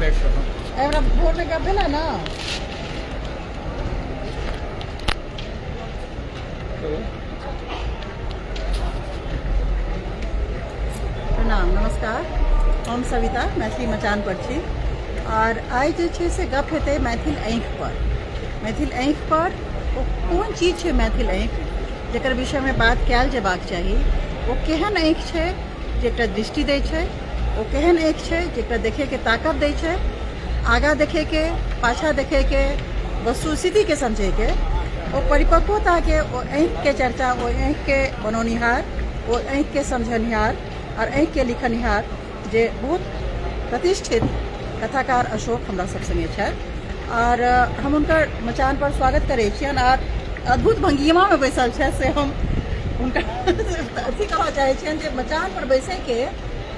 अपने कहू। हमरा भोरमे गप भेला ने? प्रणाम, नमस्कार। हम सविता मैथिली मचान पर छी और आइ जे छै से गप हेतै मैथिल आँखि पर। मैथिल आँखि पर ओ कोन चीज छै मैथिल आँखि जकर विषयमे बात कयल जेबाक चाही। ओ केहन आँखि छै जे एकटा दृष्टि दै छै, ओ केहन आँखि छै जे एकटा देखैके ताकत दै छै, आगाँ देखैके, पाछाँ देखैके, वस्तु स्थितिके समझैके, ओ परिपक्वताके, ओ आँखिके चर्चा, ओ आँखिके बनौनिहार, ओ आँखिके समझनिहार और आँखिके लिखनिहार जे बहुत प्रतिष्ठित कथाकार अशोक हमरा सब संगे छथि और हम हुनकर मचान पर स्वागत करै छियनि। आर अद्भुत भंगिमामे बैसल छथि से हम हुनका अथी कहऽ चाहै छियनि जे मचान पर बैसैके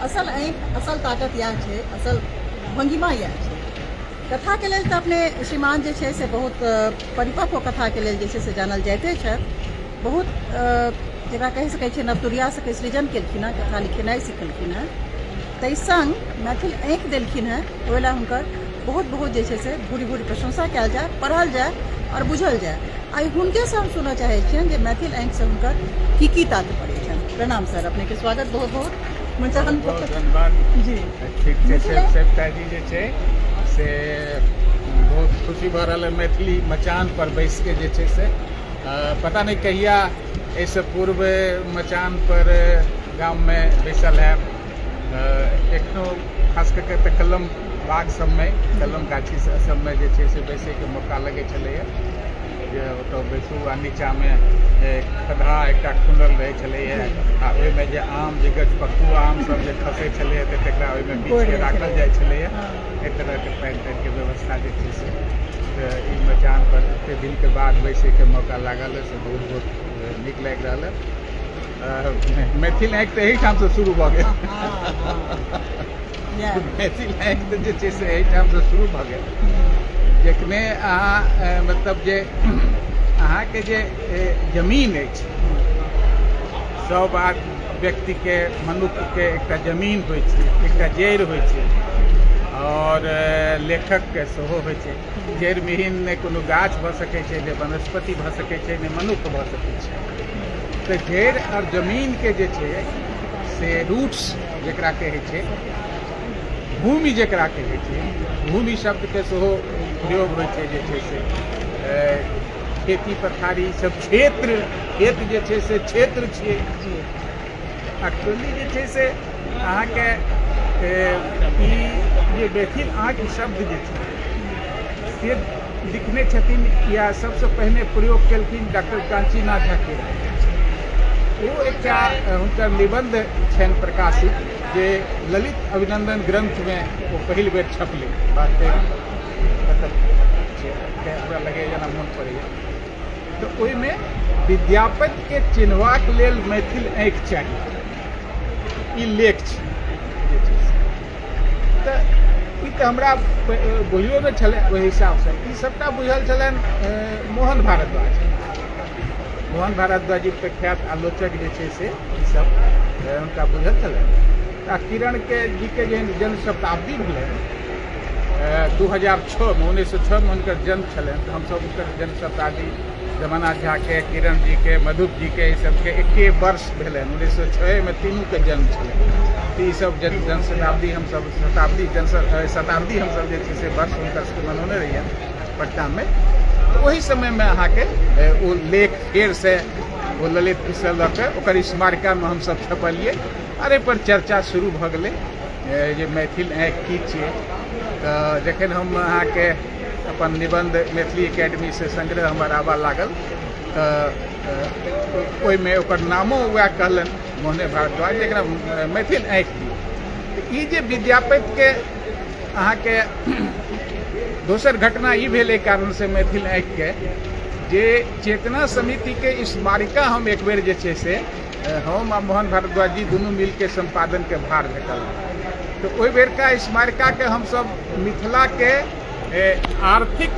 असल आँखि, असल ताकत इएह छै, असल भंगिमा इएह छै। कथाके लेल तऽ अपने श्रीमान जे छै से बहुत परिपक्व कथाके लेल जे छै से जानल जाइते छथि। बहुत जकरा कहि सकै छियै नवतुरिया सबके सृजन केलखिन हेँ, कथा लिखेनाइ सिखलखिन हेँ, ताहि सङ्ग मैथिल आँखि देलखिन हेँ। ओहि लए हुनकर बहुत बहुत जे छै से भूरि भूरि प्रशंसा कयल जाय, पढ़ल जाय और बुझल जाय। आइ हुनकेसँ हम सुनऽ चाहै छियनि जे मैथिल आँखिसँ हुनकर की की तात्पर्य छनि। प्रणाम सर, अपनेके स्वागत बहुत बहुत मचान पर। धन्यवाद जी। ठीक छै। सविता जी जे छै से बहुत खुशी भऽ रहल है मैथिली मचान पर बैसके जे छै से पता नहि कहिया एहिसँ पूर्व मचान पर गाममे बैसल है। एखनो खास कऽ के तऽ कलम बाग सबमे, कलम गाछी सबमे जे छै से बैसैके मौका लगै छलैए जे ओतऽ बैसू आ नीचाँमे खदहा एकटा खुनल रहै छलैए आ ओहिमे जे आम जे गछपक्कू आम सब जे खसै छलैए तऽ तकरा ओहिमे बीछके राखल जाइ छलैए। एहि तरहके पानि तानिके व्यवस्था जे छै से तऽ ई मचान पर एते दिनके बाद बैसैके मौका लागल है से बहुत बहुत नीक लागि रहल है। मैथिल आँखि तऽ एहिठामसँ शुरू भऽ गेल। मैथिल आँखि तऽ जे छै से एहिठामसँ शुरू भऽ गेल। जखने अहाँ मतलब जे अहाँके जे जमीन अछि, सब व्यक्तिके मनुष्यके एकटा जमीन होइ छै, एकटा जड़ि होइ छै और लेखकके सेहो होइ छै। जड़िविहीन नहि कोनो गाछ भऽ सकै छै, नहि वनस्पति भऽ सकै छै, नहि मनुष्य भऽ सकै छै। तऽ जड़ि और जमीनके जे छै से रूट्स जकरा कहै छै, भूमि जकरा कहै छै, भूमि शब्दके सेहो प्रयोग होइ छै जे छै से खेती पथारी सब क्षेत्र, खेत जे छै से क्षेत्र छियै। एक्चुअली जे छै से अहाँके ई जे मैथिल आँखि शब्द जे छै से लिखने छथिन या सबसँ पहिने प्रयोग केलखिन डॉक्टर काञ्चीनाथ झा के। ओ एकटा हुनकर निबन्ध छनि प्रकाशित जे ललित अभिनंदन ग्रंथमे ओ पहिल बेर छपलै। बात हमरा लगैए जेना मोन पड़ैए। तऽ ओहिमे विद्यापतिके चिन्हबाक लेल मैथिल आँखि चाही, ई लेख छै जे छै से। तऽ ई तऽ हमरा बुझलो नहि छलै ओहि हिसाबसँ। ई सबटा बुझल छलनि मोहन भारद्वाज। मोहन भारद्वाज जी प्रख्यात आलोचक जे छै से ईसब हुनका बुझल छलनि। आ किरण के जी के जे जन्म शताब्दी भेलनि 2006में, 1906में हुनकर जन्म छलनि। तऽ हमसब हुनकर जन्म शताब्दी जमाना झा के, किरण जी के, मधुप जी के, ई सबके एके वर्ष भेलनि। 1906में तीनूके जन्म छलनि। तऽ ईसब जन्म शताब्दी हमसब शताब्दी हमसब जे छै से वर्ष हुनकर सबके मनौने रहियनि पटनामे। तऽ ओहि समयमे अहाँके ओ लेख फेरसँ ओ ललितसँ लऽ कऽ ओकर स्मारिकामे हमसब छपलियै आओर एहिपर चर्चा शुरू भऽ गेलै जे मैथिल आँखि की छियै। तऽ जखन हम अहाँके अपन निबन्ध मैथिली एकेडमीसँ संग्रह हमर आबऽ लागल तऽ ओहिमे ओकर नामो वएह कहलनि मोहने भारद्वाज, जकरा मैथिल आँखि दियौ। तऽ ई जे विद्यापतिके अहाँके दोसर घटना ई भेल एहि कारणसँ मैथिल आँखिके जे चेतना समितिके स्मारिका हम एक बेर जे छै से हम आ मोहन भारद्वाज जी दुनू मिलके सम्पादनके भार भेटल। तऽ ओहि बेरका स्मारिकाके हमसब मिथिलाके आर्थिक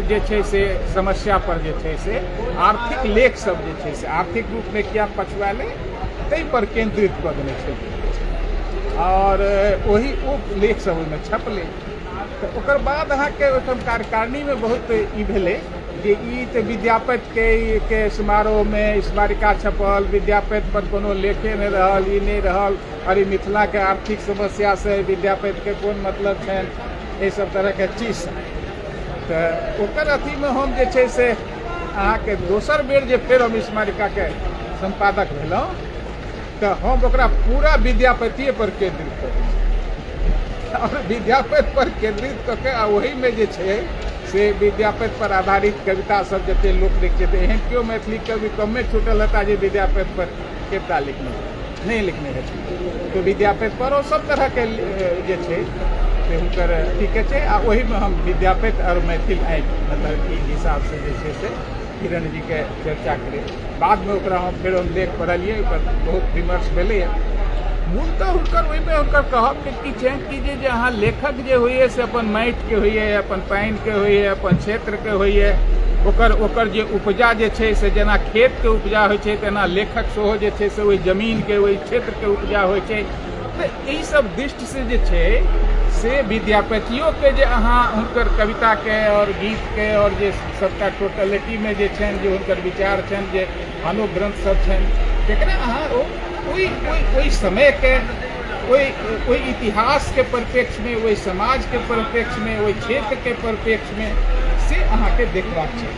जे छै से समस्या पर जे छै से आर्थिक लेख सब जे छै से आर्थिक रूपमे किया पछुआएल ताहि पर केंद्रित कऽ देने छलियै। आओर ओही ओ लेख सब ओहिमे छपलै। तऽ ओकर बाद अहाँके ओहिठाम कार्यकारिणीमे बहुत ई भेलै जे ई तऽ विद्यापतिके के समारोहमे स्मारिका छपल, विद्यापति पर कोनो लेखे नहि रहल, ई नहि रहल, आओर ई मिथिलाके आर्थिक समस्यासँ विद्यापतिके कोन मतलब छनि, एहि सब तरहके चीज। तऽ ओकर अथीमे हम जे छै से अहाँके दोसर बेर जे फेर हम स्मारिकाके सम्पादक भेलहुँ तऽ हम ओकरा पूरा विद्यापतिए पर केन्द्रित करै छी आओर विद्यापति पर केन्द्रित कऽ के आ ओहिमे जे छै से विद्यापति पर आधारित कविता सब जते लोक लिख छै, एहन केओ मैथिली कवि कमे छूटल हेता जे विद्यापति पर कविता लिखने नहि लिखने हेथिन। तऽ विद्यापति पर ओ सब तरहके जे छै से हुनकर अथीके छै आ ओहिमे हम विद्यापति आओर मैथिल आँखि मतलब ई हिसाबसँ जे छै से किरण जीके चर्चा करै। बादमे ओकरा हम फेर हम लेख पढ़लियै, ओकर बहुत विमर्श भेलैए। मूलतः हुनकर ओहिमे हुनकर कहबके की छनि कि जे अहाँ लेखक जे होइए से अपन माटिके होइए, अपन पानिके होइए, अपन क्षेत्रके होइए, ओकर ओकर जे उपजा जे छै से जेना खेतके उपजा होइ छै तेना लेखक सेहो जे छै से ओहि जमीनके ओहि क्षेत्रके उपजा होइ छै। तऽ एहिसब दृष्टिसँ जे छै से विद्यापतियोके जे अहाँ हुनकर कविताके आओर गीतके आओर जे सबटा टोटलिटीमे जे छनि जे हुनकर विचार छनि जे आनो ग्रंथ सब छनि तकरा अहाँ ओ ओहि ओहि ओहि समयके ओहि ओहि इतिहासके परिप्रेक्ष्यमे, ओहि समाजके परिप्रेक्ष्यमे, ओहि क्षेत्रके परिप्रेक्ष्यमे से अहाँके देखबाक छै।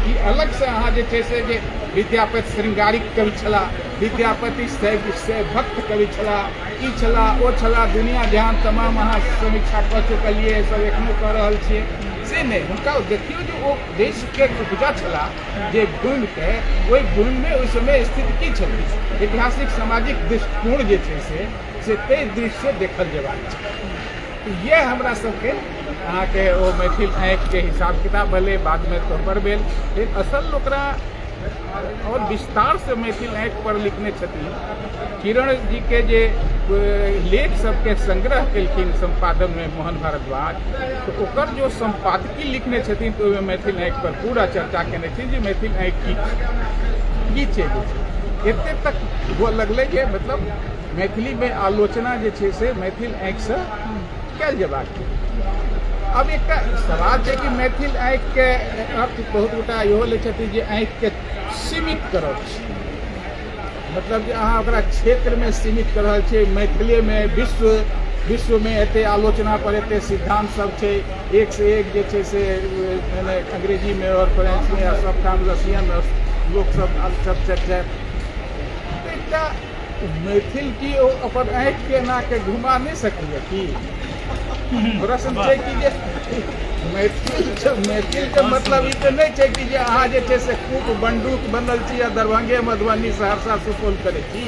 ई अलगसँ अहाँ जे छै से जे विद्यापति श्रृंगारिक कवि छलाह, विद्यापति शैव भक्त कवि छलाह, ई छलाह ओ छलाह, दुनिया जहान तमाम अहाँ समीक्षा कऽ चुकलियै, सब एखनो कऽ रहल छियै, से नहि। हुनका देखियौ जे ओ देशके उपजा छलाह जे भूमिके, ओहि भूमिमे ओहि समय स्थिति की छलै, ऐतिहासिक सामाजिक दृष्टिकोण जे छै से ताहि दृष्टिसँ देखल जेबाक छै। इएह हमरा सबके अहाँके ओ मैथिल आँखिके हिसाब किताब भेलै, बादमे तोहपर भेल। लेकिन असल ओकरा और विस्तारसँ मैथिल आँखि पर लिखने छथिन किरण जीके जे लेख सबके संग्रह केलखिन सम्पादनमे मोहन भारद्वाज, तऽ ओकर जो सम्पादकी लिखने छथिन तऽ ओहिमे मैथिल आँखि पर पूरा चर्चा केने छथिन जे मैथिल आँखि की छै। जे छै एते तक हुअ लगलै जे मतलब मैथिलीमे आलोचना जे छै से मैथिल आँखिसँ कयल जेबाक छै। अब एकटा सवाल छै कि मैथिल आँखिके अर्थ बहुत गोटा इहो लै छथिन जे आँखिके सीमित करब छै, मतलब जे अहाँ ओकरा क्षेत्रमे सीमित कऽ रहल छियै। मैथिलीमे विश्वमे एते आलोचना पर एते सिद्धांत सब छै, एक से एक जे छै से मने अंग्रेजीमे आओर फ्रेंचमे आ सबठाम रसियन लोकसब सब चर्चा। एकटा मैथिल की ओ अपन आँखिके एनाके घुमा नहि सकैए की? प्रश्न छै कि जे मैथिलके मतलब ई तऽ नहि छै कि जे अहाँ जे छै से कूप बंदूक बनल छी या दरभंगे मधुबनी सहरसा सुपौल करै छी।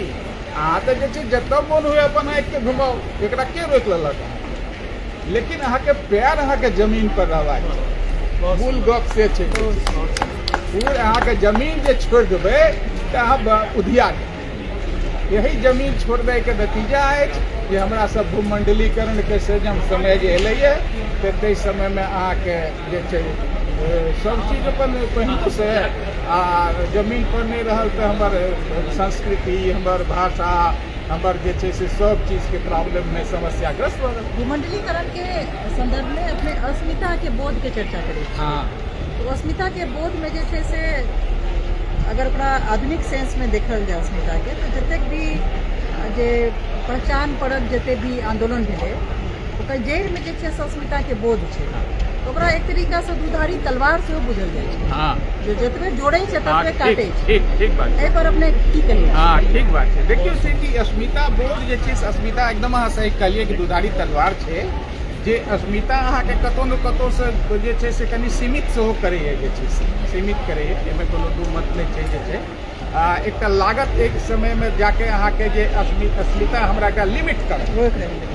अहाँ तऽ जे छै जतऽ मोन हुए अपन आँखिके घुमाउ, एकरा के रोकि लेलक? लेकिन अहाँके पैर अहाँके जमीन पर रहबाक छै। मूल गप से छै, पूर अहाँके जमीन जे छोड़ि देबै तऽ अहाँ उधिया जेबै। यही जमीन छोड़ दैके नतीजा अछि जे हमरा सब भूमंडलीकरणके से जब समय जे एलैए तऽ ताहि समयमे अहाँके जे छै सब चीज अपन पहिनोसँ आ जमीन पर नहि रहल तऽ हमर संस्कृति, हमर भाषा, हमर जे छै से सब चीजके प्रॉब्लममे समस्याग्रस्त भऽ गेल। भूमंडलीकरणके संदर्भमे अपने अस्मिताके बोधके चर्चा करै छी। हाँ, तो अस्मिताके बोधमे जे छै से अगर ओकरा आधुनिक सेंसमे देखल जाय अस्मिताके, तऽ जतेक भी जे पहचान परक जते भी आंदोलन भेलै ओकर जड़िमे जे छै से अस्मिताके बोध छै। ओकरा एक तरीकासँ दुधारी तलवार सेहो बुझल जाइ छै। हाँ, जे जतबे जोड़ै छै ततबे काटै छै। ठीक ठीक बात एहि पर अपने की कहै? हाँ, ठीक बात छै। देखियौ से कि अस्मिता बोध जे छै से अस्मिता एकदम अहाँ सही कहलियै कि दुधारी तलवार छै जे अस्मिता अहाँके कतहु ने कतहुसँ जे छै से कनि सीमित सेहो करैए, जे छै से सीमित करैए, एहिमे कोनो दू मत नहि छै। जे छै आ एकटा लागत एक समयमे जाके अहाँके जे अस्मिता हमरा एकटा लिमिट करत,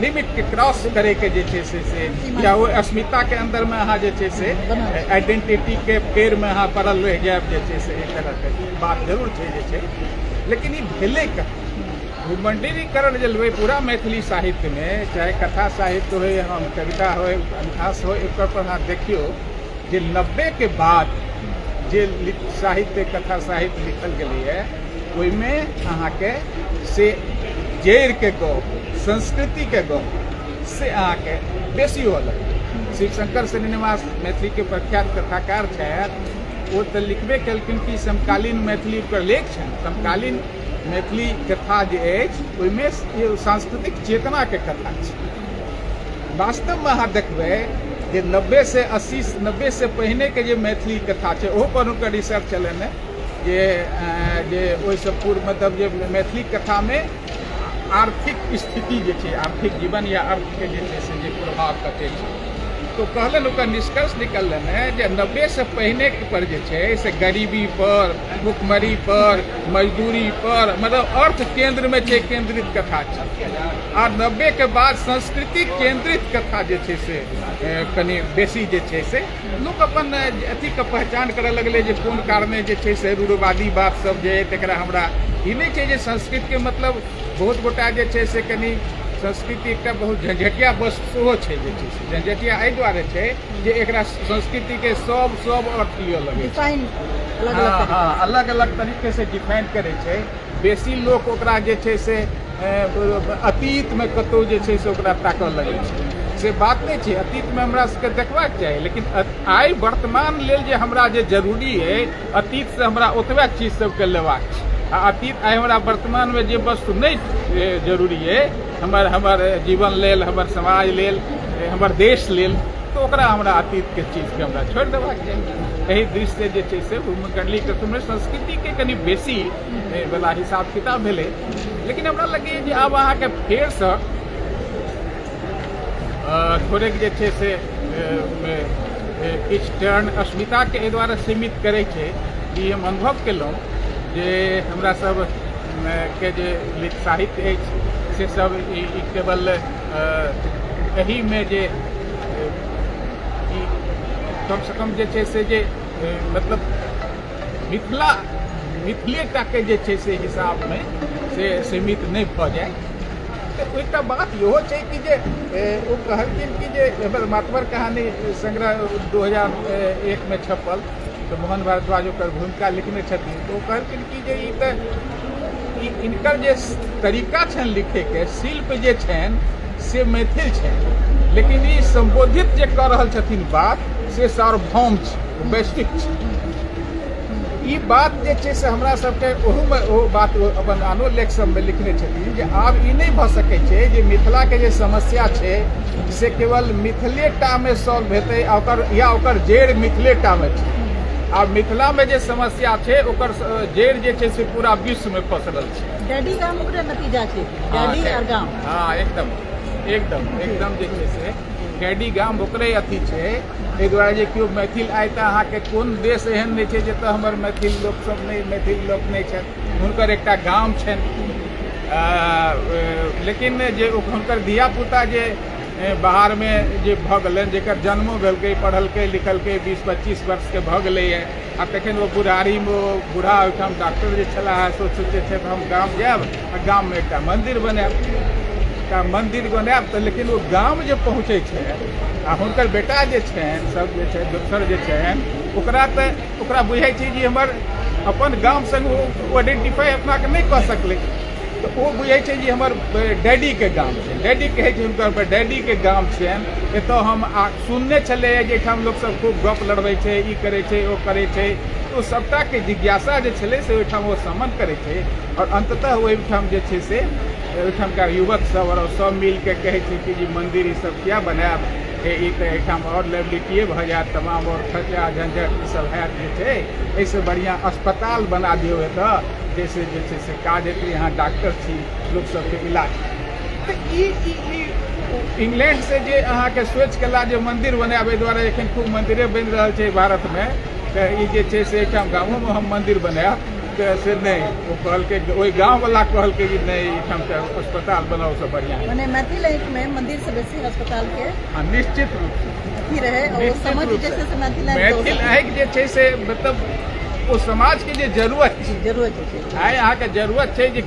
लिमिटके क्रॉस करैके जे छै से या ओहि अस्मिताके अन्दरमे अहाँ जे छै से आइडेंटिटीके फेरमे अहाँ पड़ल रहि जायब, जे छै से एक तरहके बात जरूर छै जे छै। लेकिन ई भेलै कहाँ? भूमंडलीकरण जे लेबै पूरा मैथिली साहित्यमे, चाहे कथा साहित्य होइ, हम कविता होइ, उपन्यास होइ, एकर पर अहाँ देखियौ जे 90 के बाद जे साहित्य कथा साहित्य लिखल गेलैए ओहिमे अहाँके से जड़िके गप, संस्कृतिके गप से अहाँके बेसी हुअ लगलै। शिवशंकर श्रीनिवास मैथिलीके प्रख्यात कथाकार छथि, ओ तऽ लिखबे केलखिन कि समकालीन मैथिली ओकर लेख छनि। समकालीन मैथिली कथा जे अछि ओहिमे सांस्कृतिक चेतनाके कथा छै। वास्तवमे अहाँ देखबै जे 90 से 80, 90 से पहिनेके जे मैथिली कथा छै ओहो पर हुनकर रिसर्च छलनि जे जे ओहिसँ पूर्व मतलब जे मैथिली कथामे आर्थिक स्थिति जे छै, आर्थिक जीवन या अर्थके जे छै से जे प्रभाव कते छै, तो कहलनि ओकर निष्कर्ष निकललनि है जे 90 से पहिने पर जे छै से गरीबी पर, भुखमरी पर, मजदूरी पर, मतलब अर्थ केंद्रमे छै केंद्रित कथा छै। आ 90 के बाद संस्कृति केंद्रित कथा जे छै से कनि बेसी जे छै से लोक अपन अथीके पहचान करऽ लगलै जे कोन कारणे जे छै से रूढ़वादी बात सब जे तकरा हमरा ई नहि छै जे संस्कृतके मतलब बहुत गोटा जे छै से कनि संस्कृति एकटा बहुत झंझटिया वस्तु सेहो छै जे छै से झंझटिया एहि दुआरे छै जे एकरा संस्कृतिके सब सब अर्थ लिअ लगै छै, अलग अलग तरीके से डिफाइन करै छै। बेसी लोक ओकरा जे छै से अतीतमे कतहु जे छै से ओकरा ताकऽ लगै छै, से बात नहि छै। अतीतमे हमरा सबके देखबाक चाही, लेकिन आइ वर्तमान लेल जे हमरा जे जरूरी अइ अतीतसँ हमरा ओतबे चीज सबके लेबाक छै। आ अतीत आइ हमरा वर्तमानमे जे वस्तु नहि जरूरी अइ हमर हमर जीवन लेल, हमर समाज लेल, हमर देश लेल, तऽ ओकरा हमरा अतीतके चीजके हमरा छोड़ि देबाक चाही। एहि दृष्टिसँ जे छै से भूमिकंडली संस्कृतिके कनि बेसी वला हिसाब किताब भेलै। लेकिन हमरा लगैए जे आब अहाँके फेरसँ थोड़ेक जे छै से किछु टर्न अस्मिताके एहि दुआरे सीमित करै छै कि हम अनुभव केलहुँ जे हमरा सब के जे साहित्य अछि से सब ई केवल एहिमे जे कमसँ कम जे छै से जे मतलब मिथिला मिथिलेटाके जे छै से हिसाबमे से सीमित नहि भऽ जाय। तऽ एकटा बात इहो छै कि जे ओ कहलखिन कि जे हमर मातबर कहानी संग्रह 2001 मे छपल, तऽ मोहन भारद्वाज ओकर भूमिका लिखने छथिन। तऽ ओ कहलखिन कि जे ई तऽ इनकर जे तरीका छनि लिखैके, शिल्प जे छनि से मैथिल छनि, लेकिन ई सम्बोधित जे कऽ रहल छथिन बात से सार्वभौम छै, वैश्विक छै। ई बात जे छै से हमरा सबके ओहूमे ओ बात अपन आनो लेख सबमे लिखने छथिन जे आब ई नहि भऽ सकै छै जे मिथिलाके जे समस्या छै से केवल मिथिलेटामे सॉल्व हेतै आ ओकर या ओकर जड़ि मिथिलेटामे छै। आब मिथिलामे जे समस्या छै ओकर जड़ि जे छै से पूरा विश्वमे पसरल छै। डैडी गाम ओकरे नतीजा छै, डैडी और गाम। हाँ, एकदम एकदम एकदम जे छै से डैडी गाम ओकरे अथी छै। एहि दुआरे जे केओ मैथिल आइ तऽ अहाँके कोन देश एहन नहि छै जतऽ हमर मैथिल लोकसब नहि, मैथिल लोक नहि छथि, हुनकर एकटा गाम छनि। लेकिन जे हुनकर धियापुता जे बाहरमे जे भऽ गेलनि, जकर जन्मो भेलकै, पढ़लकै लिखलकै, 20-25 वर्षके भऽ गेलैए, आ तखन ओ बुढ़ारीमे ओ बूढ़ा ओहिठाम डॉक्टर जे छलाह से सोचै छथि हम गाम जायब आ गाममे एकटा मन्दिर बनायब, एकटा मन्दिर बनायब। तऽ लेकिन ओ गाम जे पहुँचै छै आ हुनकर बेटा जे छनि सब जे छै दोसर जे छनि ओकरा तऽ ओकरा बुझै छै जे हमर अपन गाम सङ्ग ओ आइडेंटिफाइ अपनाके नहि कऽ सकलै, तऽ ओ बुझै छै जे हमर डैडीके गाम छै। डैडी कहै छै हुनकर डैडीके गाम छियनि, एतऽ हम सुनने छलैए जे एहिठाम लोकसब खूब गप लड़बै छै, ई करै छै ओ करै छै। ओ सबटाके जिज्ञासा जे छलै से ओहिठाम ओ समन करै छै आओर अन्ततः ओहिठाम जे छै से ओहिठामका युवक सब आओर सब मिलके कहै छै कि जे मन्दिर ईसब किया बनायब, ई तऽ एहिठाम आओर लाइबिलिटीए भऽ जायत, तमाम आओर खर्चा झंझट ईसब हैत जे छै, एहिसँ बढ़िआँ अस्पताल बना दियौ एतऽ, जाहिसँ जे छै से काज हेतै, यहाँ डॉक्टर छी, लोकसबके इलाज। तऽ ई इंग्लैंडसँ जे अहाँके सोचि कला जे मन्दिर बनायब, एहि दुआरे एखन खूब मन्दिरे बनि रहल छै भारतमे, तऽ ई जे छै से एहिठाम गामोमे हम मन्दिर बनायब, तऽ से नहि, ओ कहलकै, ओहि गाँववला कहलकै कि नहि एहिठाम तऽ अस्पताल बनाउ से बढ़िआँ। मने मैथिल आँखिमे मन्दिरसँ बेसी अस्पतालके निश्चित रूपसँ अथी रहै, समझ जे छै से मैथिल आँखि जे छै से मतलब ओ समाजके जे जरूरत छै, जरूरत छै। आइ अहाँके जरूरत छै जे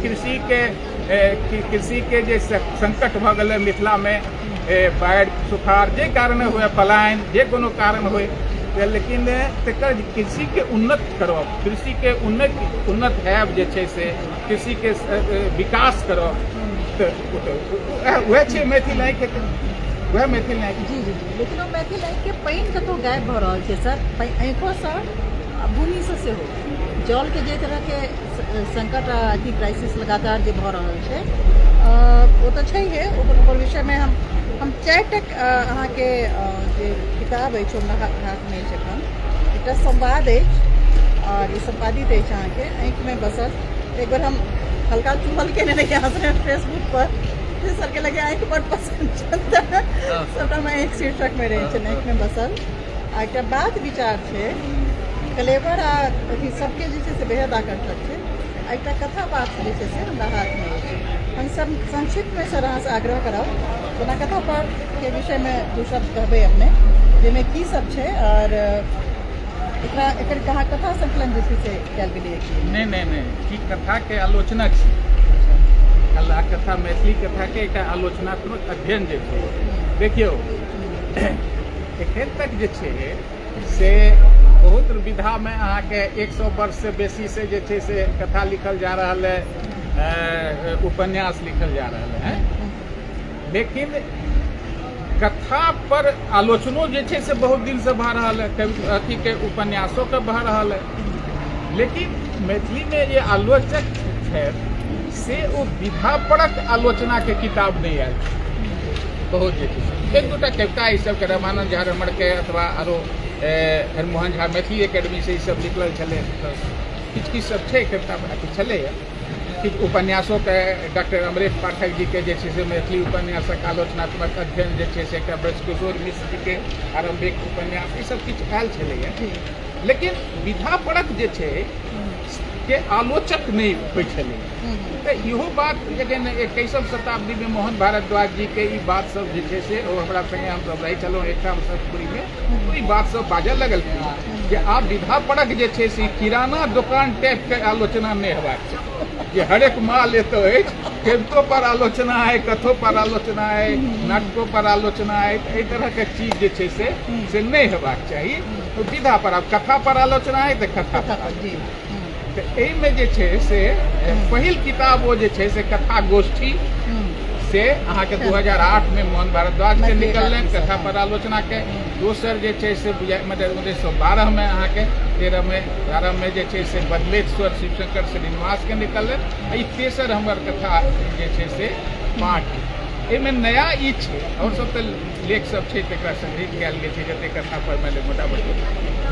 कृषिके जे संकट भऽ गेलै मिथिलामे, बाढ़ि सुखाड़ जे कारण हुए, पलायन जे कोनो कारण हुए, लेकिन तकर कृषिके उन्नत करब, कृषिके उन्नत हैब जे छै से कृषिके विकास करब, तऽ वएह छै मैथिल आँखि, वएह मैथिल आँखि। जी जी जी, लेकिन ओ मैथिल आँखिके पानि कतहु गायब भऽ रहल छै सर, आँखिओसँ आ भूमिसँ सेहो। जलके जे तरहके संकट आ अथी क्राइसिस लगातार जे भऽ रहल छै ओ तऽ छैहे। ओकर विषयमे हम 4टा अहाँके जे किताब अछि हमरा हाथमे अछि एखन, एकटा संवाद अछि और ई सम्पादित अछि अहाँके आँखिमे बसल। एक बेर हम हल्का चुहल केने रहियै अहाँ सङ्गे फेसबुक पर, सरके लगे आँखि बड पसन्द छल तऽ सबटामे आँखि शीर्षकमे रहै छै आँखिमे बसल। आ एकटा बात विचार छै कलेवर आ अथी सबके जे छै से बेहद आकर्षक छै। आ एकटा कथा पाठ जे छै से हमरा हाथमे अछि। हम सब संक्षिप्तमे सर अहाँसँ आग्रह करब, जेना कथा पाठके विषयमे दू शब्द कहबै अपने, जाहिमे की सब छै और एकरा एकर कहा कथा संकलन जे छै से कयल गेलै कि नहि? नहि नहि, ई कथाके आलोचना छी। कथा मैथिली कथाके एकटा आलोचनात्मक अध्ययन जे छै, देखियौ एखन तक जे छै से बहुत विधामे अहाँके 100 वर्षसँ बेसीसँ जे छै से कथा लिखल जा रहल है, उपन्यास लिखल जा रहल है, लेकिन कथा पर आलोचनो जे छै से बहुत दिनसँ भऽ रहल है, अथीके उपन्यासोके भऽ रहल है, लेकिन मैथिलीमे जे आलोचक छथि से ओ विधापरक आलोचनाके किताब नहि आयल छै बहुत जे छै। एक दूटा कविता ई सबके रामानन्द झा रमणके अथवा आरो हरमोहन झा मैथिली एकेडमीसँ ई सब निकलल छलै, किछु किछु सब छै कविता अथी छलैए। किछु उपन्यासोके डॉक्टर अमरेश पाठक जीके जे छै से मैथिली उपन्यासक आलोचनात्मक अध्ययन जे छै से एकटा ब्रजकिशोर मिश्र जीके आरम्भिक उपन्यास ई सब किछु आयल छलैए, लेकिन विधापरक जे छै के आलोचक नहि होइ छलै। तऽ इहो बात लेकिन 21म शताब्दीमे मोहन भारद्वाज जीके ई बात सब जे छै से ओ हमरा सङ्गे हमसब रहै छलहुँ एकठाम सतपुरीमे, ई बात सब बाजऽ लगलखिन जे आब विधापरक जे छै से किराना दोकान टाइपके आलोचना नहि हेबाक चाही, जे हरेक माल एतऽ अछि, कवितो पर आलोचना है, कथो पर आलोचना है, नाटको पर आलोचना है, एहि तरहके चीज जे छै से नहि हेबाक चाही। विधा पर आब कथा पर आलोचना है तऽ कथा पर। तऽ एहिमे जे छै से पहिल किताब ओ जे छै से कथा गोष्ठी से अहाँके 2008मे मोहन भारद्वाजके निकललनि कथा पर आलोचनाके। दोसर जे छै से मतलब 1912मे अहाँके 13मे 12मे जे छै से बदलैत स्वर शिवशंकर श्रीनिवासके निकललनि। आ ई तेसर हमर कथा जे छै से पाठ। एहिमे नया ई छै, आओर सब तऽ लेख सब छै तकरा संग्रहित कयल गेल छै जतेक कथा पर मानि मोटा मोटी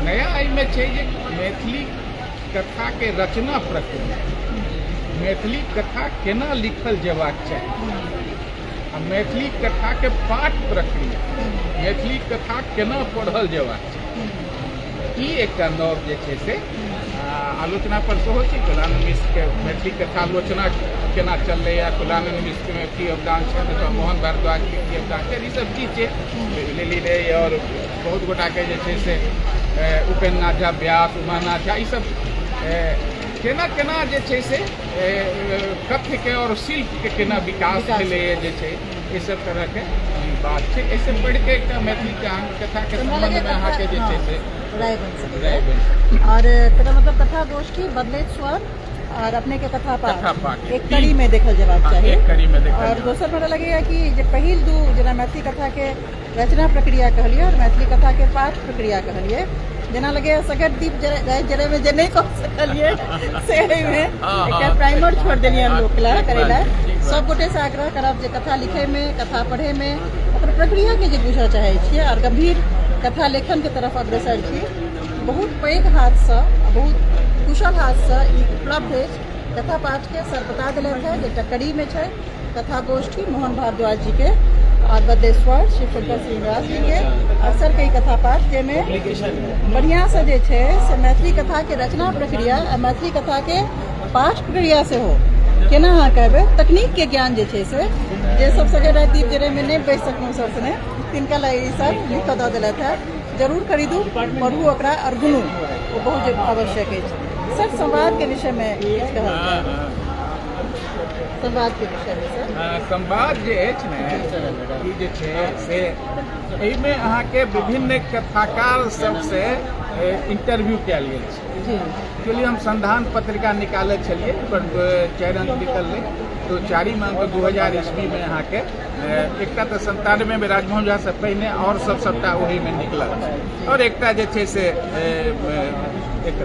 नया एहिमे छै जे मैथिली कथाके रचना प्रक्रिया, मैथिली कथा केना लिखल जेबाक चाही आ मैथिली कथाके पाठ प्रक्रिया, मैथिली कथा केना पढ़ल जेबाक चाही, ई एकटा नव जे छै से आलोचना पर सेहो छै। कुलानंद मिश्रके मैथिली कथा आलोचना केना चललैए, कुलानंद मिश्रमे की योगदान छै, अथवा मोहन भारद्वाजके की योगदान छै, ई सब चीज छै लेली रे और बहुत गोटाके जे छै से उपेन्द्र नाथ झा व्यास, उमानाथ झा, ई सब केना केना जे छै से कथ्यके और शिल्पके केना विकास भेलैए जे छै, ई सब तरहके बात छै। एहिसँ पढ़िके एकटा मैथिली कथाके सम्बन्धमे अहाँके जे छै से राय बन सकैए। और मतलब कथा गोष्ठी बदलैत स्वर और अपने के कथा पाठ एक कड़ी में देखल जेबाक चाही, एक कड़ी में देखल। और दोसर हमरा लगैए कि जे पहिल दू जेना मैथिली कथा के रचना प्रक्रिया कहलियै और मैथिली कथा के पाठ प्रक्रिया कहलियै, जेना लगैए सगर दीप जरे में जे नहि कह सकलियै से एहिमे एकटा प्राइमर छोड़ि देलियै लोक लए करै लए। सब गोटेसँ आग्रह करब जे कथा लिखैमे, कथा पढ़ैमे ओकर प्रक्रियाके जे बुझऽ चाहै छियै और गंभीर कथा लेखनके तरफ अग्रसर छी, बहुत पैघ हाथसँ बहुत कुशल हाथसँ ई उपलब्ध अछि। कथा पाठके सर बता देलथि है जे एकटा कड़ीमे छै कथा गोष्ठी मोहन भारद्वाज जीके और बदलेश्वर शिवशंकर श्रीनिवास जीके और सरके ई कथा पाठ, जाहिमे बढ़िआँसँ जे छै से मैथिली कथाके रचना प्रक्रिया आ मैथिली कथाके पाठ प्रक्रिया सेहो केना अहाँ कहबै तकनीकके ज्ञान जे छै से जे सब सगर राति दीप जरैमे नहि बैस सकलहुँ सर सने तिनका लए ई सर लिख कऽ दऽ देलथि है। जरूर खरीदू, पढ़ू ओकरा और गुनू, ओ बहुत आवश्यक अछि। सर संवादके विषयमे किछु कहल जाय, संवादके विषयमे सर। संवाद जे अछि ने ई जे छै से एहिमे अहाँके विभिन्न कथाकार सबसँ इंटरव्यू कयल गेल छै। जी एक्चुअली हम संधान पत्रिका निकालै छलियै पर 4 अंक निकललै, तो चारिम अंक 2000 ईस्वीमे अहाँके एकटा तऽ 97मे राजमोहन झा से पहिने आओर सब सबटा ओहिमे निकलल और एकटा जे छै से एक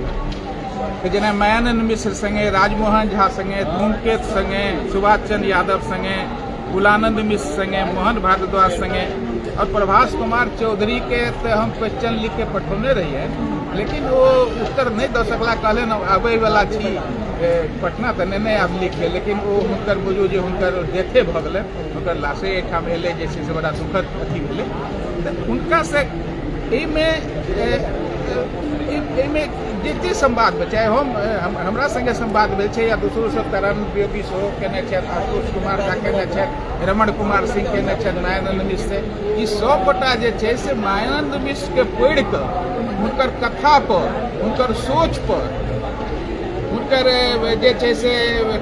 जेना मायानंद मिश्र संगे, राजमोहन झा संगे, धूमकेत संगे, सुभाष चंद्र यादव संगे, कुलानंद मिश्र संगे, मोहन भारद्वाज संगे और प्रभास कुमार चौधरी के तो हम क्वेश्चन लिख के पठौने रहिए, लेकिन वो उत्तर नहीं दऽ सकला, कहले न आबै वाला छी पटना तऽ नहि आब लिख के, लेकिन ओ हुनकर बुझू जे हुनकर डेथे भऽ गेलै, हुनकर लाशे एहिठाम एलै जे छै से बड़ा दुखद अथी भेलै। तऽ हुनका से एहिमे एहिमे जते संवाद भेल, चाहे हम हमरा संगे संवाद भेल छै या दोसरो सब, तारानंद वियोगी सेहो केने छथि, आशुतोष कुमार झा केने छथि, रमण कुमार सिंह केने छथि, मायानंद मिश्र, ई सब गोटा जे छै से मायानंद मिश्र के पढ़ि कऽ हुनकर कथा पर, हुनकर सोच पर, हुनकर जे छै से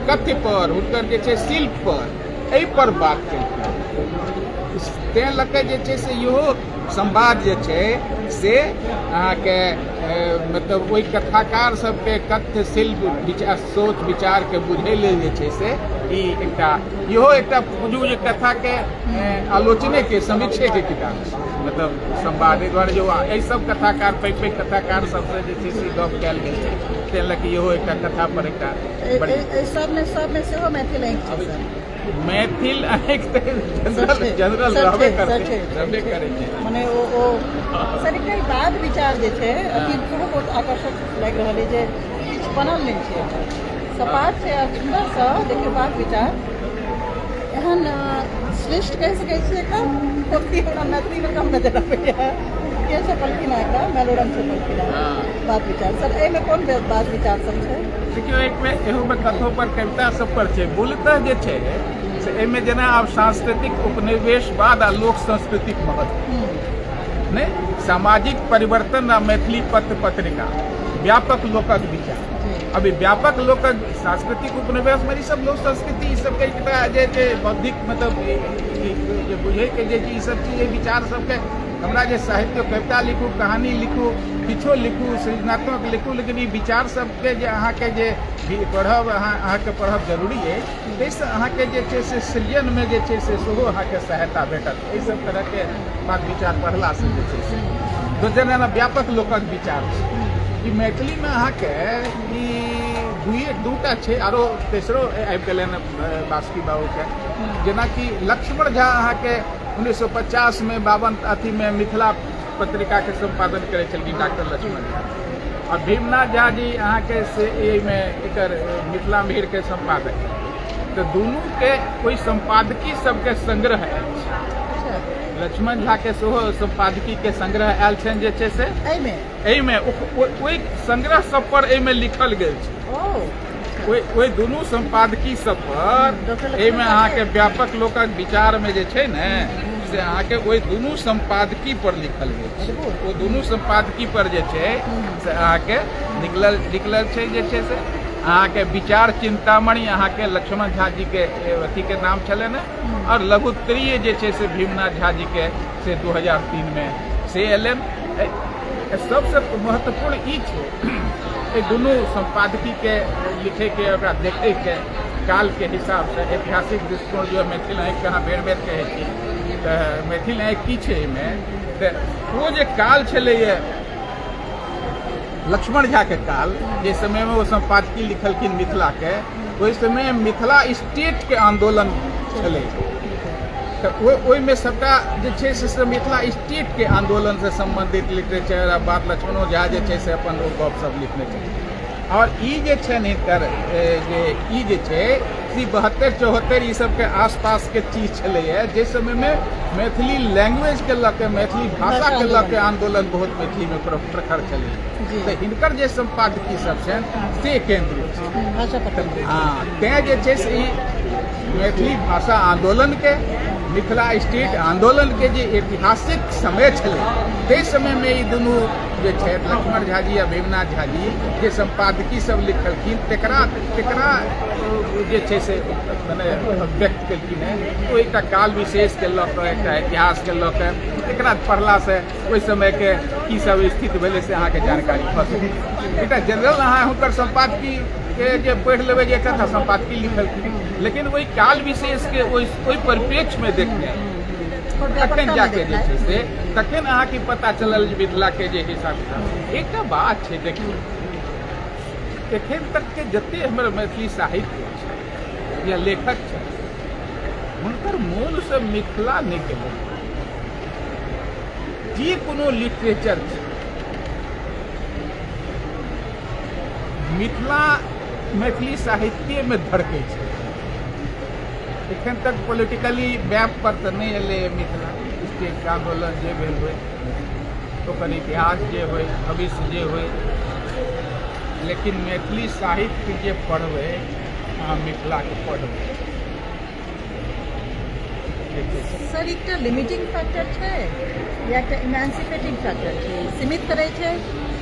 कथ्य पर, हुनकर जे छै शिल्प पर, एहि पर बात केलखिन। तेँ लऽ कऽ जे छै से इहो संवाद जे छै से अहाँके मतलब ओहि कथाकार सबके कथ्य शिल्प विचार सोच विचारके बुझै लेल जे छै से ई एकटा इहो एकटा बुझू जे कथाके आलोचनेके समीक्षेके किताब छै, मतलब संवाद। एहि दुआरे जे एहि सब कथाकार पैघ पैघ कथाकार सबसँ जे छै से गप कयल गेल छै, ताहि लऽ कऽ इहो एकटा कथा पर एकटा सबमे सेहो मैथिल आँखि छै। मैथिल आँखि तऽ जनरल रहबे करै छै, मने ओ सर एकटा बात विचार जे छै अथी सेहो बहुत आकर्षक लागि रहल अइ जे किछु बनल नहि छै, सपाट छै आ सुन्दरसँ देखियौ बात विचार एहन श्रेष्ठ कहि सकै छियै एकरा। पोथी हमरा मैथिलीमे कम नजर अबैए, के छपलखिन हँ एकरा? मैलोरंग छपलखिन हँ बात विचार। सर एहिमे कोन बात विचार सब छै? देखियौ एकमे एहूमे कथो पर कविता सब पर छै। मूलतः जे छै से एहिमे जेना आब सांस्कृतिक उपनिवेशवाद आ लोक संस्कृतिक महत्व, नहि सामाजिक परिवर्तन आ मैथिली पत्र पत्रिका, व्यापक लोकक विचार। अभी व्यापक लोकक सांस्कृतिक उपनिवेशमे ई सब लोक संस्कृति ई सबके एकटा जे छै बौद्धिक मतलब जे बुझैके जे ई सब चीज विचार सबके हमरा जे साहित्य कविता लिखू, कहानी लिखू, किछो लिखू, सृजनात्मक लिखू, लेकिन ई विचार सबके जे अहाँके जे पढ़ब अहाँके पढ़ब जरूरी अछि, ताहिसँ अहाँके जे छै से सृजनमे जे छै से सेहो अहाँके सहायता भेटत। एहि सब तरहके बात विचार पढ़लासँ जे छै से दोसर जेना व्यापक लोकक विचार छै। ई मैथिलीमे अहाँके ई दूटा छै, आरो तेसरो आबि गेलै हँ बासुकी बाबूके, जेनाकि लक्ष्मण झा अहाँके 1950में 52 अथीमे मिथिला पत्रिकाके सम्पादन करै छलखिन डॉक्टर लक्ष्मण झा, आ भीमनाथ झा जी अहाँके से एहिमे एकर मिथिला मिहिरके सम्पादक। तऽ दुनूके ओहि सम्पादकी सबके संग्रह आयल छै। लक्ष्मण झा के सेहो सम्पादकी के संग्रह आयल छनि जे छै से एहिमे ओहि संग्रह सब पर एहिमे लिखल गेल छै। ओहि दुनू सम्पादकी सब पर एहिमे अहाँके व्यापक लोकक विचारमे जे छै ने से अहाँके ओहि दुनू सम्पादकी पर लिखल गेल छै। ओ दुनू सम्पादकी पर जे छै से अहाँके निकलल छै जे छै से अहाँके विचार चिंतामणि अहाँके लक्ष्मण झा जी के अथी के नाम छलनि हँ, और लघुत्तरीय जे छै से भीमनाथ झा जी के से 2003में से एलनि। सबसँ महत्वपूर्ण ई छै एहि दुनू सम्पादकी के लिखै के ओकरा देखै के काल के हिसाबसँ ऐतिहासिक दृष्टिकोण जो मैथिल आँखि अहाँ बेर बेर कहै छी तऽ मैथिल आँखि की छै एहिमे, तऽ ओ जे काल छलैए लक्ष्मण झा के काल, जे समयमे ओ सम्पादकी लिखलखिन मिथिलाके, ओहि समय मिथिला स्टेटके आन्दोलन छलै, तऽ ओहिमे सबटा जे छै से मिथिला स्टेटके आन्दोलनसँ सम्बन्धित लिटरेचर आ बात लक्ष्मणो झा जे छै से अपन ओ गपसप लिखने छथिन। और ई जे छनि हिनकर जे ई जे छै से 72 74 ई सबके आसपासके चीज छलैए, जाहि समयमे मैथिली लैंग्वेजके लऽ के मैथिली भाषाके लऽ के आन्दोलन बहुत मैथिलीमे प्रखर छलै, तऽ हिनकर जे सम्पादकी सब छनि से केन्द्रित छै। हँ, तेँ जे छै से ई मैथिली भाषा आन्दोलनके, मिथिला स्टेट आन्दोलनके जे ऐतिहासिक समय छलै ताहि समयमे ई दुनू जे छै लक्ष्मण झा जी आ भीमनाथ झा जी जे सम्पादकी सब लिखलखिन तकरा तकरा जे छै से मने व्यक्त केलखिन हेँ। ओ एकटा काल विशेषके लऽ कऽ, एकटा इतिहासके लऽ कऽ, एकरा पढ़लासँ ओहि समयके की सब स्थिति भेलै से अहाँके जानकारी भऽ सकै। एकटा जनरल अहाँ हुनकर सम्पादकीके जे पढ़ि लेबै जे एकटा सम्पादकी लिखलखिन, लेकिन ओहि काल विशेषके ओहि परिप्रेक्ष्यमे देखनाइ, तखन जाके जे छै से तखन अहाँके पता चलल जे मिथिलाके जे हिसाब किताब। एकटा बात छै, देखियौ एखन तकके जते हमर मैथिली साहित्य छै या लेखक छै, हुनकर मोनसँ मिथिला नहि गेलै। जे कोनो लिटरेचर छै, मिथिला मैथिली साहित्यमे धड़कै छै। एखन तक पॉलिटिकली मैप पर तऽ नहि एलै मिथिला स्टेट आन्दोलन जे भेल होइ, ओकर इतिहास जे होइ, भविष्य जे होइ, लेकिन मैथिली साहित्य जे पढ़बै अहाँ मिथिलाके पढ़बै। सर, एकटा लिमिटिंग फैक्टर छै या एकटा इमेंसिपेटिंग फैक्टर छै? सीमित करै छै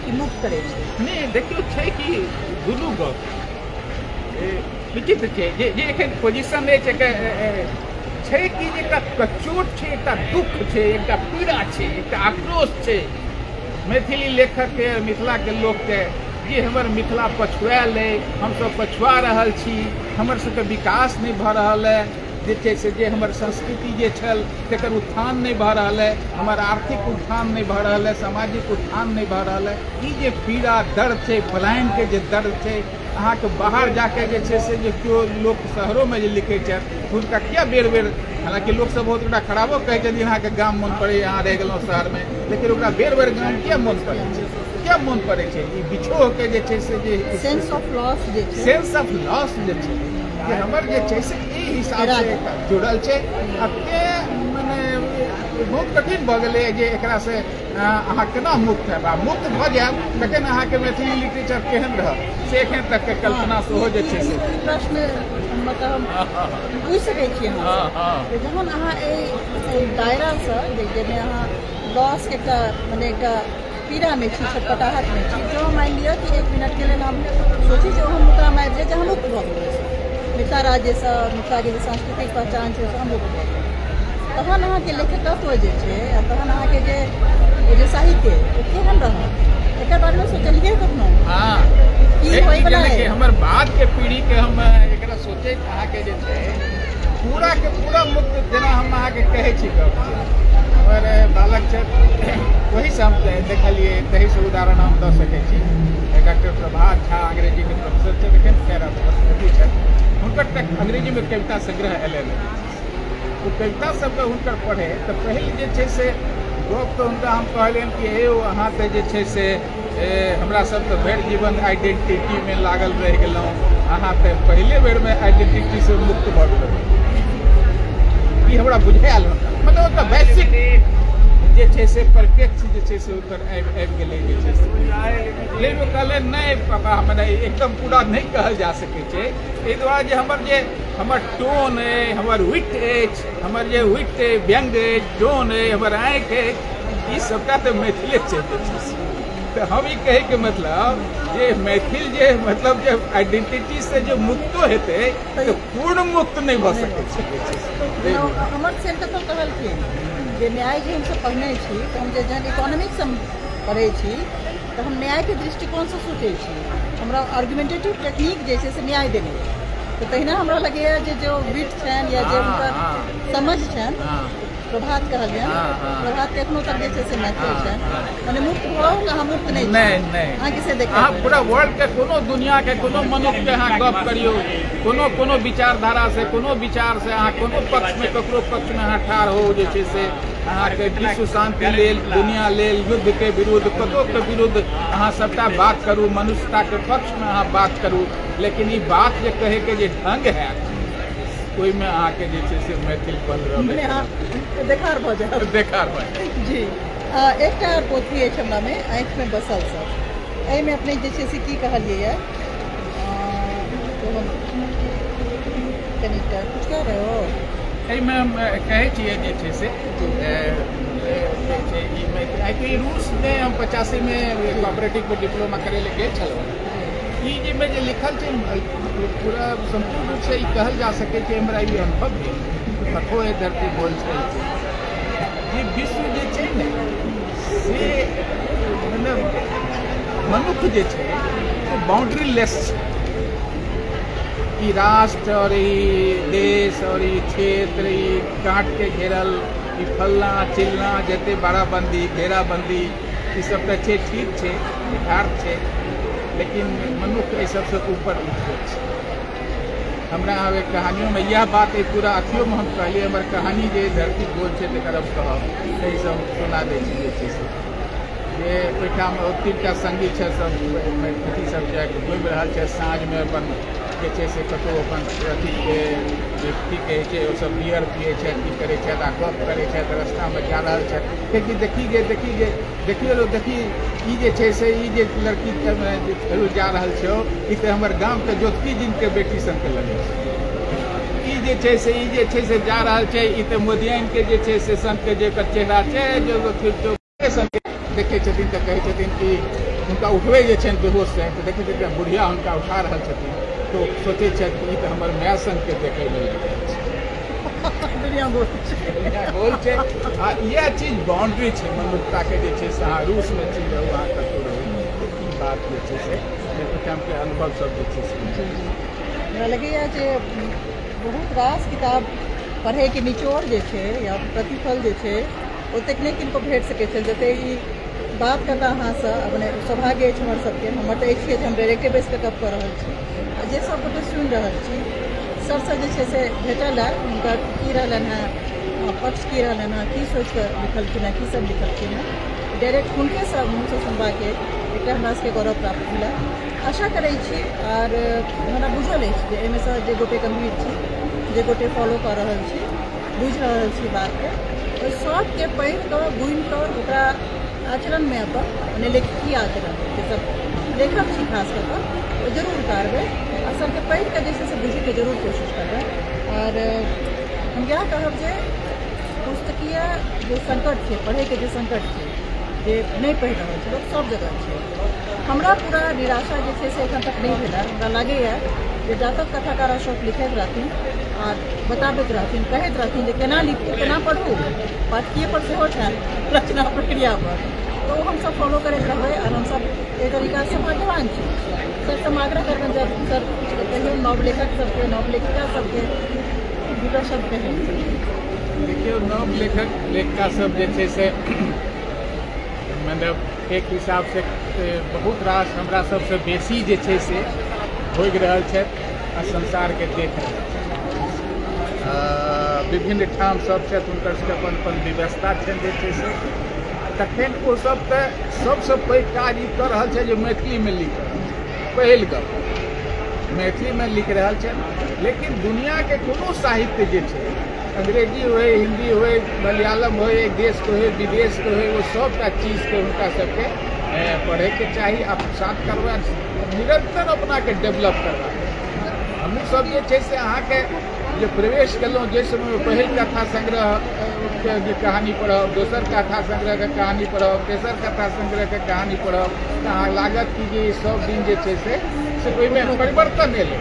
कि मुक्त करै छै? नहि, देखियौ छै कि दुनू गप विचित्र छै। जे जे एखन पोजिशन अछि छै कि जे एकटा कचोट छै, एकटा दुख छै, एकटा पीड़ा छै, एकटा आक्रोश छै मैथिली लेखकके, मिथिलाके लोकके, जे हमर मिथिला पछुआयल अइ, हमसब पछुआ रहल छी, हमर सबके विकास नहि भऽ रहल अइ, जे छै से जे हमर संस्कृति जे छल तकर उत्थान नहि भऽ रहल अइ, हमर आर्थिक उत्थान नहि भऽ रहल अइ, सामाजिक उत्थान नहि भऽ रहल अइ। ई जे पीड़ा दर्द छै, पलायनके जे दर्द छै, अहाँके बाहर जाके जे छै से जे केओ लोक शहरोमे जे लिखै छथि हुनका किया बेर बेर, हालाँकि लोकसब बहुत गोटा खराबो कहै छथिन अहाँके गाम मोन पड़ैए, अहाँ रहि गेलहुँ शहरमे, लेकिन ओकरा बेर बेर गाम किया मोन पड़ै छै, किया मोन पड़ै छै? ई बिछोहके जे छै से जे सेंस ऑफ लॉस जे छै, सेंस ऑफ लॉस जे छै कि हमर जे छै से एहि हिसाबसँ जुड़ल छै। आ तेँ मने बहुत कठिन भऽ गेलै जे एकरासँ अहाँ केना मुक्त हैब, आ मुक्त भऽ जायब तखन अहाँके मैथिली लिटरेचर केहन रहत से एखन तकके कल्पना सेहो जे छै से प्रश्न मतलब हम पूछि सकै छी अहाँ। जहन अहाँ एहि दायरासँ जाहिमे अहाँ लॉसके एकटा मने एकटा पीड़ामे छी, छटपटाहटमे छी, जँ मानि लिअ कि एक मिनटके लेल हम सोची जे हम मुकाम आबि जाय जे हम मुक्त भऽ गेलै मिथिला राज्यसँ, मिथिलाके जे सांस्कृतिक पहचान छै ओहिसँ हम मुक्त भऽ गेलै, तहन अहाँके लेखकत्व जे छै आ तहन अहाँके जे ओ जे साहित्य ओ केहन रहत, एकर बारेमे सोचलियै कखनो? हँ, की होइवला कि हमर बादके पीढ़ीके हम एकरा सोचैत अहाँके जे छै पूरा के पूरा मुक्त, जेना हम अहाँके कहै छी गप, हमर बालक छथि ओहीसँ हम देखलियै, तहीसँ उदाहरण हम दऽ सकै छी। डॉक्टर प्रभात झा अंग्रेजीके प्रोफेसर छथि, एखन खैर अथी छथि, हुनकर अंग्रेजीमे कविता संग्रह एलनि, ओ कविता सबके हुनकर पढ़े तऽ पहिल जे छै से गप तऽ हुनका हम कहलियनि कि हे अहाँ तऽ जे छै से हमरा सब तऽ भरि जीवन आइडेंटिटीमे लागल रहि गेलहुँ, अहाँ तऽ पहिले बेरमे आइडेंटिटीसँ मुक्त भऽ गेलहुँ। ई हमरा बुझायल, मतलब ओतऽ बेसिक जे छै से परिप्रेक्ष्य जे छै से ओकर आबि गेलै जे छै से। लेकिन ओ कहलनि नहि पापा, हमरा एकदम पूरा नहि कहल जा सकै छै, एहि दुआरे जे हमर टोन अइ, हमर विट अछि, हमर जे विट अइ, व्यंग्य अछि, टोन अइ, हमर आँखि अछि, ई सबटा तऽ मैथिले छै जे छै से। तऽ हम ई कहैके मतलब जे मैथिल जे मतलब जे आइडेंटिटीसँ जे मुक्तो हेतै तऽ पूर्ण मुक्त नहि भऽ सकै छै। हमर सेन कतहु कहलखिन जे न्याय जे हमसब पढ़ने छी तऽ हम जे जहन इकोनॉमिक्स हम पढ़ै छी तऽ हम न्यायके दृष्टिकोणसँ सोचै छी, हमरा आर्गुमेंटेटिव टेक्निक जे छै से न्याय देने, तऽ तहिना हमरा लगैए जे जो विट छनि या जे हुनकर समझ छनि, प्रभात कहलियनि, प्रभात एखनो तक जे छै से मैथिल छनि, मने मुक्त भऽ अहाँ मुक्त नहि नहि, अहाँके से देख अहाँ पूरा वर्ल्डके कोनो दुनियाके कोनो मनुष्यके अहाँ गप करियौ, कोनो कोनो विचारधारासँ, कोनो विचारसँ अहाँ कोनो पक्षमे ककरो पक्षमे अहाँ ठाढ़ हो जे छै से अहाँके विश्व शान्ति लेल, दुनिया लेल, युद्धके विरुद्ध, कतोके विरुद्ध अहाँ सबटा बात करू, मनुष्यताके पक्षमे अहाँ बात करू, लेकिन ई बात जे कहैके जे ढंग हैत ओहिमे अहाँके जे छै से मैथिलपन रहबै, देखार भऽ जायत, देखार भऽ जायत। जी, एकटा पोथी अछि हमरामे, आँखिमे बसल सब, एहिमे अपने जे छै से की कहलियै कनिटा कुछ कह रहे हो? एहिमे हम कहै छियै जे छै से ई रूसमे हम 85मे कोऑपरेटिवमे डिप्लोमा करै लए गेल छलहुँ। ई जाहिमे जे लिखल छै पूरा सम्पूर्ण रूपसँ ई कहल जा सकै छै, हमरा ई अनुभव भेल, कथो एहि धरती बोल छै जे विश्व जे छै ने से मतलब मनुष्य जे छै ओ बाउंड्री लेस छै। ई राष्ट्र और ई देश और ई क्षेत्र, ई काट के घेरल, ई फलना चिलना जते बाड़ाबंदी घेराबंदी ई सब तऽ छै, ठीक छै, यथार्थ छै, लेकिन मनुष्य एहि सबसँ ऊपर उठि गेल छै। हमरा आब कहानियोमे इएह बात अइ, पूरा अथियोमे हम कहलियै, हमर कहानी जे धरती गोल छै तकर हम कहब, ताहिसँ हम सुना दै छी जे छै से जे ओहिठाम 3टा सङ्गी छै, सब अथी सब जाके घुमि रहल छै साँझमे, अपन जे छै से कतहु अपन अथीके की कहै छै, ओसभ बियर पियै छथि, की करै छथि आ गप करै छथि, रस्तामे जा रहल छथि, कियाकि देखी गे देखी गे देखियौ देखी ई जे छै से ई जे लड़की जा रहल छै ई तऽ हमर गामके ज्योतिकी जिनके बेटी सनके लगै छै, ई जे छै से ई जे छै से जा रहल छै, ई तऽ मोदियाइनके जे छै से सनके जे एकर चेहरा छै जे सनके देखै छथिन तऽ कहै छथिन कि हुनका उठबै जे छनि बेहोशसँ, तऽ देखै छथिन बुढ़िया हुनका उठा रहल छथिन, तो सोचै छथि कि ई तऽ हमर माय सनके देखैमे लागि रहल छै। दुनिया गोल छै, दुनिया गोल छै। आ इएह चीज बाउंड्री छै मनुष्यताके जे छै से अहाँ रूसमे छी रहू, अहाँ कतहु रहू, ई बात जे छै से ओहिठामके अनुभव सब जे छै से हमरा लगैए जे बहुत रास किताब पढ़ैके निचोड़ जे छै या प्रतिफल जे छै ओतेक नहि किनको भेट सकै छै जतेक ई बात कऽ कऽ अहाँसँ अपने सौभाग्य अछि हमर सबके। हमर तऽ अछि जे हम डायरेक्टे बैसि कऽ गप कऽ रहल छी आ जे सब गोटे सुनि रहल छी सबसँ जे छै से भेटल है हुनकर की रहलनि हेँ पक्ष, की रहलनि हेँ, की सोचिकऽ लिखलखिन हेँ, की सब लिखलखिन हेँ, डायरेक्ट हुनकेसँ मुँहसँ सुनबाके एकटा हमरा सबके गौरव प्राप्त भेल। आशा करै छी आओर हमरा बुझल अछि जे एहिमेसँ जे गोटे गम्भीर छी, जे गोटे फॉलो कऽ रहल छी, बुझि रहल छी बातके, ओहि सबके पढ़ि कऽ गुणि कऽ ओकरा आचरणमे अपन मने लेखकीय आचरण जे सब लेखक छी खास कऽ कऽ ओ जरूर उतारबै आ सबके पढ़ि कऽ जे छै से बुझैके जरूर कोशिश करबै। आओर हम इएह कहब जे पुस्तकीय जे संकट छै, पढ़ैके जे संकट छै, जे नहि पढ़ि रहल छै लोक सब जगह छै, हमरा पूरा निराशा जे छै से एखन तक नहि भेल। हमरा लागैए जे जा तक कथाकार अशोक लिखैत रहथिन आ बताबैत रहथिन, कहैत रहथिन जे केना लिखू केना पढ़ू, पाठकीय पर सेहो छनि रचना प्रक्रिया पर, तऽ ओ हमसब फॉलो करैत रहबै आओर हमसब एहि तरीकासँ भाग्यवान छी। सर हम आग्रह करबनि जब सर कहियो नव लेखक सबके नव लेखिका सबके दूटा शब्द कहै। देखियौ, नव लेखक लेखिका सब जे छै से मतलब एक हिसाबसँ बहुत रास हमरा सबसँ बेसी जे छै से भोगि रहल छथि आ संसारके देख रहल छथि। विभिन्न ठाम सब छथि, हुनकर सबके अपन अपन व्यवस्था छनि जे छै से। तखन ओसब तऽ सबसँ पैघ काज ई कऽ रहल छै जे मैथिलीमे लिख रहल छै। पहिल गप मैथिलीमे लिख रहल छथि, लेकिन दुनिआके कोनो साहित्य जे छै, अंग्रेजी होय, हिंदी होय, मलयालम होय, देशके होय, विदेशके होय, ओ सबटा चीजके हुनका सबके पढ़ैके चाही, आत्मसात करबा, निरंतर अपनाके डेवलप करबाक। हमहूँ सब जे छै से अहाँके जे प्रवेश केलहुँ जाहि समयमे पहिल कथा संग्रहके जे कहानी पढ़ब, दोसर कथा संग्रहके कहानी पढ़ब, तेसर कथा संग्रहके कहानी पढ़ब, तऽ अहाँ लागत कि जे सब दिन जे छै से ओहिमे परिवर्तन एलै।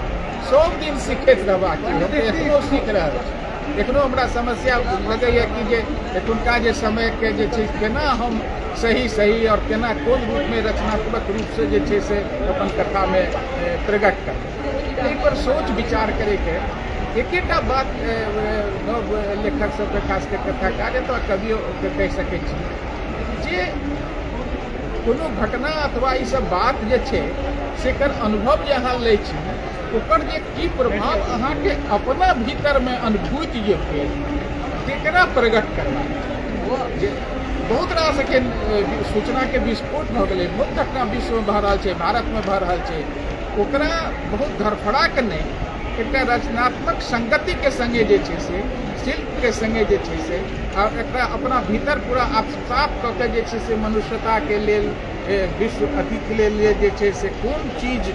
सब दिन सीखैत रहबाक चाही। हम एखनो सीख रहल छी, एखनो हमरा समस्या लगैए कि जे एखुनका जे समयके जे छै केना हम सही सही आओर केना कोन रूपमे रचनात्मक रूपसँ जे छै से अपन कथामे प्रकट करबै, एहिपर सोच विचार करैके एकेटा बात नव लेखक सबके खास कऽ कथाकार अथवा कवियोके कहि सकै छी जे कोनो घटना अथवा ईसब बात जे छै सेकर अनुभव जे अहाँ लै छी ओकर जे की प्रभाव अहाँके अपना भीतरमे अनुभूति जे भेल तेकरा प्रकट करबाक। जे बहुत रास एखन सूचनाके विस्फोट भऽ गेलै, बहुत घटना विश्वमे भऽ रहल छै, भारतमे भऽ रहल छै, ओकरा बहुत धड़फड़ाके नहि, एकटा रचनात्मक संगतिके सङ्गे जे छै से शिल्पके सङ्गे जे छै से आ एकरा अपना भीतर पूरा आत्मसात कऽ के जे छै से मनुष्यताके लेल, विश्व अथीके लेल जे छै से कोन चीज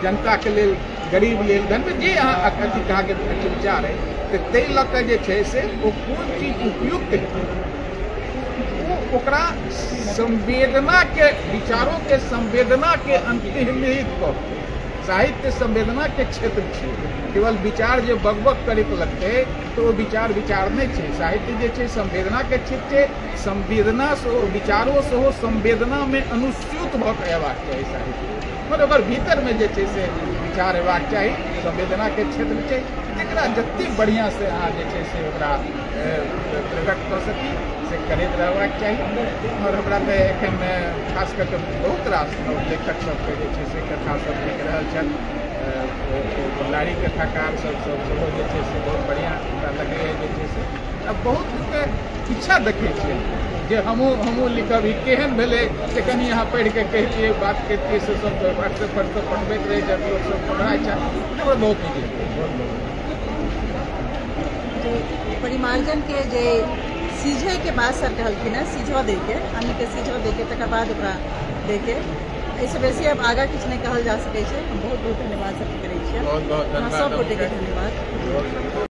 जनताके लेल, गरीब लेल, धन जे अहाँ अथी अहाँके विचार अइ तऽ ताहि लऽ कऽ जे छै से ओ कोन चीज उपयुक्त हेतै, ओ ओकरा संवेदनाके विचारोके संवेदनाके अंतर्निहित कऽ साहित्य संवेदनाके क्षेत्र छै। केवल विचार जे बकबक करैत लगतै तऽ ओ विचार विचार नहि छै। साहित्य जे छै संवेदनाके क्षेत्र छै, संवेदना विचारो सेहो संवेदनामे अनुस्यूत भऽ कऽ अयबाक चाही साहित्य, मगर ओकर भीतरमे जे छै से विचार हेबाक चाही, संवेदनाके क्षेत्र छै, जकरा जतेक बढ़िआँसँ अहाँ जे छै से ओकरा प्रकट कऽ सकी से करैत रहबाक चाही। आओर हमरा तऽ एखन खास कऽ कऽ बहुत रास नव लेखक सबके जे छै से कथा सब लिख रहल छथि, नारी कथाकार सब सेहो जे छै से बहुत बढ़िआँ हमरा लगैए जे छै से। आ बहुतके इच्छा देखै छियै जे हमहूँ लिखब, ई केहन भेलै से कनि अहाँ पढ़िके कहितियै, बात करितियै, से सब तऽ व्हाट्सएप पर सब पठबैत रहै छथि लोकसभ, हमरा इच्छा हमरा बहुत नीक लगैए, बहुत बहुत। जे परिमार्जन के जे सीझैके बाद सर कहलखिन हेँ, सीझऽ दैके, अन्नके सीझऽ दैके, तकर बाद ओकरा दैके, एहिसँ बेसी आब आगाँ किछु नहि कहल जा सकै छै। हम बहुत बहुत धन्यवाद सबके करै छियै, बहुत बहुत अहाँ धन्यवाद सब गोटेके अहूँके। धन्यवाद। बहुत।